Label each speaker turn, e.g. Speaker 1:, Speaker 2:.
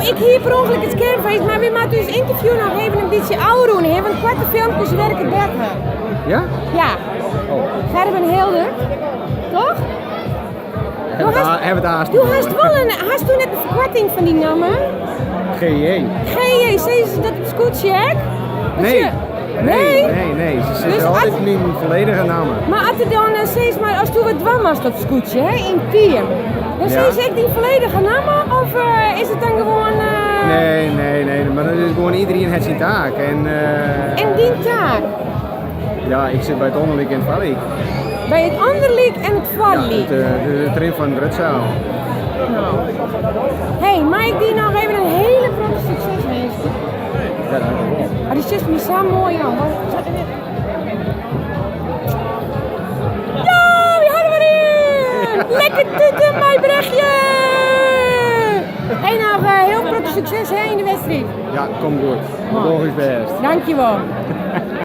Speaker 1: ik hie per ûngelok it skerm feest, mar wy moatte ús ynterview noch even in bytsje ôfrûne, hè, want koarte filmkes werke better.
Speaker 2: Ja?
Speaker 1: Ja.
Speaker 2: Oh.
Speaker 1: Gerben Hilder, toch?
Speaker 2: Hebben we het haast
Speaker 1: Do hast wol in, hast do net in ferkoarting fan dyn namme?
Speaker 2: GJ.
Speaker 1: GJ, sizze se dat op skûtsje ek?
Speaker 2: Nee. Nee, nee, nee. Se sizze
Speaker 1: Dus
Speaker 2: altyd
Speaker 1: as-
Speaker 2: myn folledige namme.
Speaker 1: Mar as der dan eh, sis mar, as do wat dwaan moatst op skûtsje, hè, yn team, dan
Speaker 2: Ja.
Speaker 1: sizze se ek dyn folledige namme of eh, is it dan gewoan... eh,
Speaker 2: Nee, nee, nee. Mar dat is gewoan iderien hat syn taak. En, eh,
Speaker 1: En dyn taak?
Speaker 2: Ja, ik sit by it ûnderlyk en it foarlyk.
Speaker 1: By it ûnderlyk en it foarlyk?
Speaker 2: Ja, it, eh, it rin fan grutseil.
Speaker 1: No. Hey, mei ik dy noch even in hiele protte sukses winskje?
Speaker 2: Ja, dankjewol.
Speaker 1: Oh, dy sjochst my sa moai oan. Ja, wy hawwe der wer ien! Lekker tute mei Brechtje! Hey, noch eh, hiel protte sukses hè, yn de wedstriid.
Speaker 2: Ja, komt goed. We dogge ús bêst.
Speaker 1: Dankjewol.